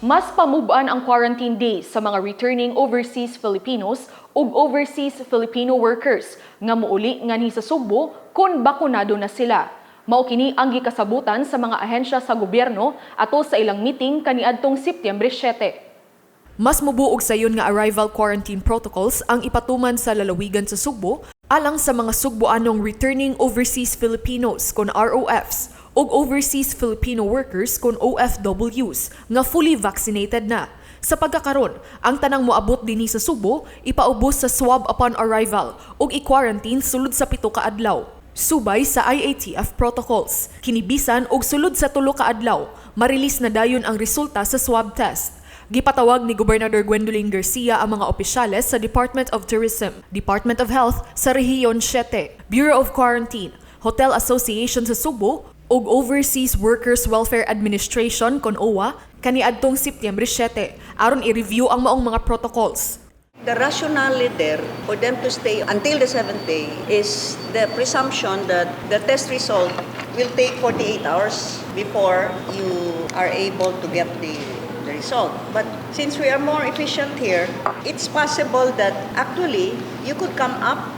Mas pamubuan ang quarantine days sa mga returning overseas Filipinos ug overseas Filipino workers nga muuli nganhi sa Sugbo kung bakunado na sila. Mao kini ang gikasabutan sa mga ahensya sa gobyerno ato sa ilang meeting kaniadtong Setyembre 7. Mas mubuog sayon nga arrival quarantine protocols ang ipatuman sa lalawigan sa Sugbo alang sa mga Sugboanong returning overseas Filipinos kon ROFs ug overseas Filipino workers kon OFWs nga fully vaccinated na. Sa pagkakaron, ang tanang moabot dinhi sa Sugbo ipaubos sa swab upon arrival ug i-quarantine sulod sa 7 ka adlaw. Subay sa IATF protocols, kinibisan og sulod sa 3 ka adlaw, ma-release na dayon ang resulta sa swab test. Gipatawag ni Gobernador Gwendolyn Garcia ang mga opisyales sa Department of Tourism, Department of Health sa Rehiyon 7, Bureau of Quarantine, Hotel Association sa Sugbo ug Overseas Workers Welfare Administration kon OWWA kaniadtong Setyembre 7 aron i-review ang maong mga protocols. The rationale there for them to stay until the seventh day is the presumption that the test result will take 48 hours before you are able to get the result. But since we are more efficient here, it's possible that actually you could come up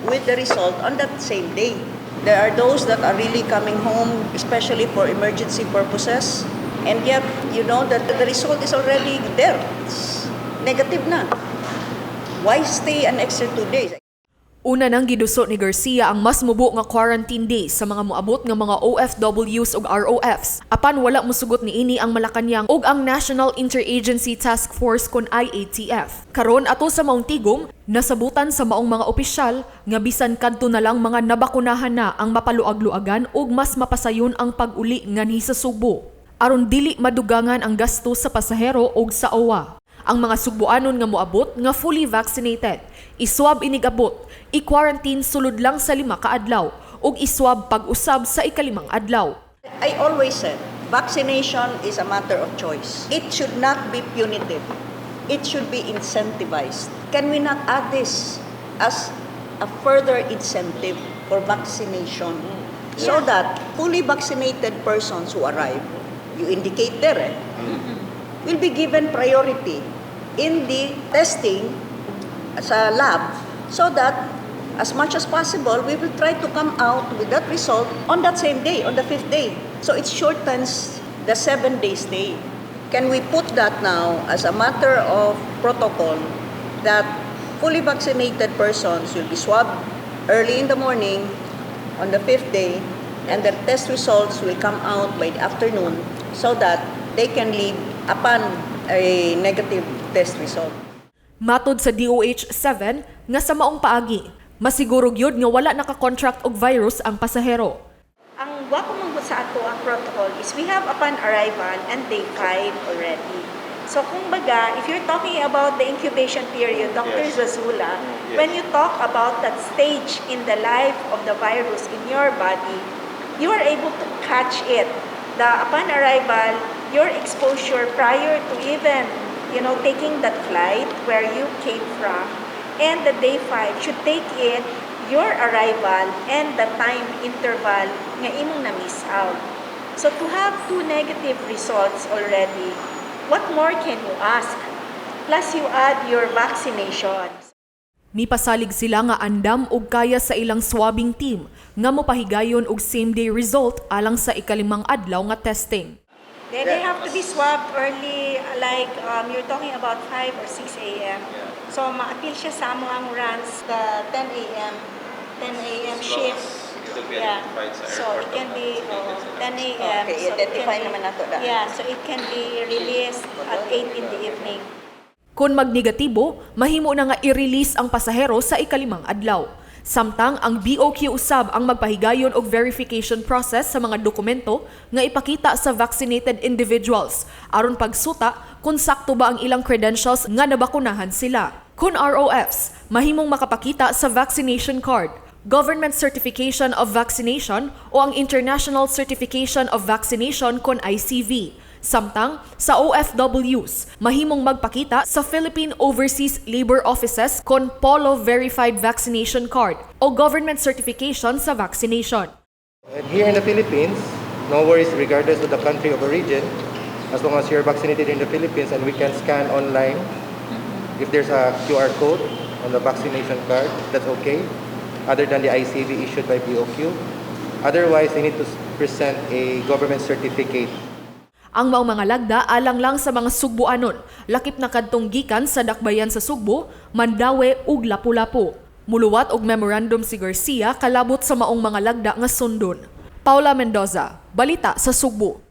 with the result on that same day. There are those that are really coming home, especially for emergency purposes, and yet you know that the result is already there. It's negative na. Why stay an extra 2 days? Una nang giduso ni Garcia ang mas mubo nga quarantine days sa mga moabot nga mga OFWs ug ROFs. Apan wala mosugot niini ang Malacañang ug ang National Interagency Task Force kon IATF. Karon ato sa maong tigom, nasabutan sa maong mga opisyal nga bisan kadto na lang mga nabakunahan na ang mapaluag-luagan ug mas mapasayon ang pag-uli nganhi sa Sugbo aron dili madugangan ang gasto sa pasahero ug sa OWWA. Ang mga Sugboanon nga moabot nga fully vaccinated, iswab inigabot, i-quarantine sulod lang sa 5 ka adlaw ug iswab pag-usab sa ikalimang adlaw. I always said, vaccination is a matter of choice. It should not be punitive. It should be incentivized. Can we not add this as a further incentive for vaccination? So that fully vaccinated persons who arrive, you indicate there, will be given priority in the testing sa lab so that as much as possible, we will try to come out with that result on that same day, on the fifth day. So it shortens the 7-day stay. Can we put that now as a matter of protocol that fully vaccinated persons will be swabbed early in the morning on the fifth day and their test results will come out by the afternoon so that they can leave upon a negative test result? Matod sa DOH 7 nga sa maong paagi, masiguro gyud nga wala nakakontract og virus ang pasahero. Ang wa ko man sa ato ang protocol is we have upon arrival and day 5 already. So kung baga, if you're talking about the incubation period, Dr. Zazula, when you talk about that stage in the life of the virus in your body, you are able to catch it. The upon arrival, your exposure prior to even taking that flight where you came from, and the day 5 should take in your arrival and the time interval nga imong na-miss out. So to have two negative results already, what more can you ask? Plus you add your vaccination. Mipasalig sila nga andam og kaya sa ilang swabbing team nga mopahigayon og same day result alang sa ikalimang adlaw nga testing. They have to be swabbed early, like you're talking about 5 or 6 a.m. So maapil siya sa amo ang runs the 10 a.m. 10 a.m. As long shift. as it will be identified sa So airport it can of be, vaccinated oh, sila. 10 a.m. Okay, So it can identify naman nato da. Yeah, so it can be released at 8 in the evening. Kung magnegatibo, mahimo na nga i-release ang pasahero sa ikalimang adlaw. Samtang ang BOQ usab ang magpahigayon og verification process sa mga dokumento nga ipakita sa vaccinated individuals aron pagsuta kung sakto ba ang ilang credentials nga nabakunahan sila. Kung ROFs, mahimong makapakita sa vaccination card, government certification of vaccination o ang International Certification of Vaccination kon ICV. Samtang sa OFWs, mahimong magpakita sa Philippine Overseas Labor Offices kon POLO Verified Vaccination Card o government certification sa vaccination. And here in the Philippines, no worries regardless of the country of origin. As long as you're vaccinated in the Philippines and we can scan online, if there's a QR code on the vaccination card, that's okay, other than the ICV issued by BOQ. Otherwise, they need to present a government certificate. Ang maong mga lagda alang lang sa mga Sugboanon, lakip na kadtong gikan sa dakbayan sa Sugbo, Mandaue ug Lapu-Lapu. Muluwat og memorandum si Garcia kalabot sa maong mga lagda nga sundon. Paula Mendoza, Balita sa Sugbo.